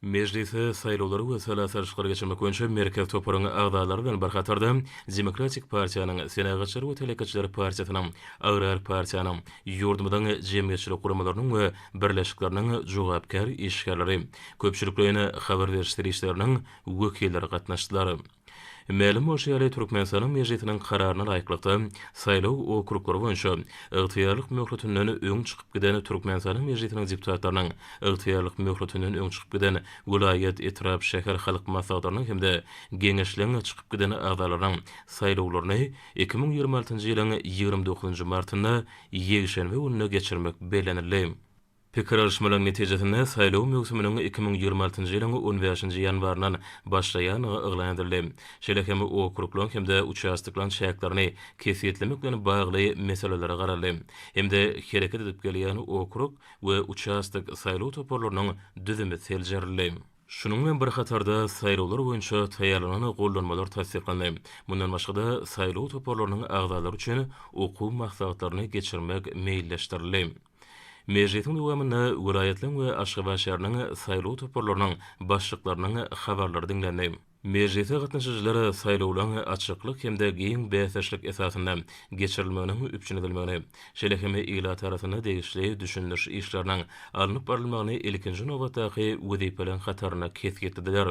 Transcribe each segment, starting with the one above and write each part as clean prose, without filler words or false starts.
Mejlise saýlawlary we sala salşyklary geçirmek boýunça Merkezi toparyň agzalary bilen bir hatarda Demokratik partiýanyň, Senagatçylar we telekeçiler partiýasynyň, Agrar partiýanyň, ýurdumyzyň jemgyýetçilik guramalarynyň we birleşikleriniň jogapkär işgärleri, köpçülikleýin habar beriş serişdeleriniň wekilleri gatnaşdylar. Mälim bolşy ýaly, Türkmenistanyň Mejlisiniň Kararyna laýyklykda, saýlaw okruglary boýunça ygtyýarlyk möhletinden öň çykyp giden Türkmenistanyň Mejlisiniň deputatlarynyň, ygtyýarlyk möhletinden öň çykyp giden welaýat, etrap, şäher halk maslahatlarynyň hem-de Geňeşligiň çykyp giden agzalarynyň saýlawlaryny 2026-njy ýylyň 29-njy martynda ýekşenbe gününe geçirmek bellenildi. Pikir alyşmalaryň netijesinde saýlaw möwsüminiň 2026-njy ýylyň on bäşinji ýanwaryndan başlaýandygy yglan edildi. Şeýle hem okruglaryň hem-de uçastoklaryň çäklerini kesgitlemek bilen bagly meselelere garaldy hem-de hereket edip gelýän okrug we uçastok saýlaw toparlarynyň düzümi seljerildi. Şunuň bilen bir hatarda, saýlawlar boýunça taýýarlanan gollanmalar tassyklandy. Mundan başga-da, saýlaw toparlarynyň agzalary üçin okuw maslahatlaryny geçirmek meýilleşdirildi. Mejlisiň dowamynda welaýatlaryň we Aşgabat şäheriniň saýlaw toparlarynyň başlyklarynyň habarlary diňlendi. Mejlise gatnaşyjylar saýlawlaryň açyklyk hem-de giň bäsdeşlik esasynda geçirilmeginiň üpjün edilmegini, şeýle hem ilat arasynda degişli düşündiriş işleriniň alnyp barylmagyny ilkinji nobatdaky wezipeleriň hatarynda kesgitlediler.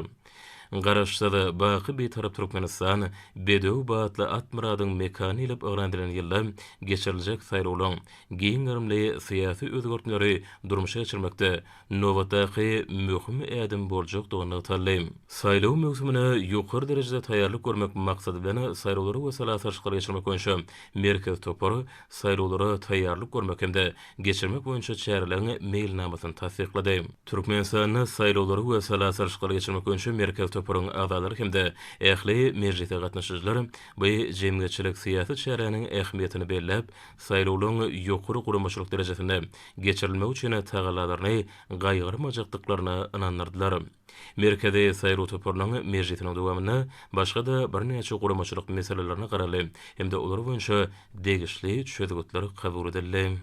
Garaşsyz, baky Bitarap Türkmenistan bedew batly at-myradyň mekany diýlip yglan edilen ýylda geçiriljek saýlawlaryň giň gerimli syýasy özgertmeleri durmuşa geçirmekde nobatdaky möhüm ädim boljakdygy nygtaldy. Saýlaw möwsümine ýokary derejede taýýarlyk görmek maksady bilen, saýlawlary we sala salşyklary geçirmek boýunça Merkezi topar saýlawlara taýýarlyk görmek hem-de geçirmek boýunça çäreleriň meýilnamasyny tassyklady. Türkmenistanda saýlawlary we sala salşyklary geçirmek boýunça Merkezi toparyň agzalary hem-de ähli mejlise gatnaşyjylar bu jemgyýetçilik-syýasy çäräniň ähmiýetini belläp, saýlawlaryň ýokary guramaçylyk derejesinde geçirilmegi üçin tagallalaryny gaýgyrmajakdyklaryna ynandyrdylar. Merkezi saýlaw toparynyň mejlisiniň dowamynda başga-da birnäçe guramaçylyk meselelerine garaldy hem-de olar boýunça degişli çözgütler kabul edildi.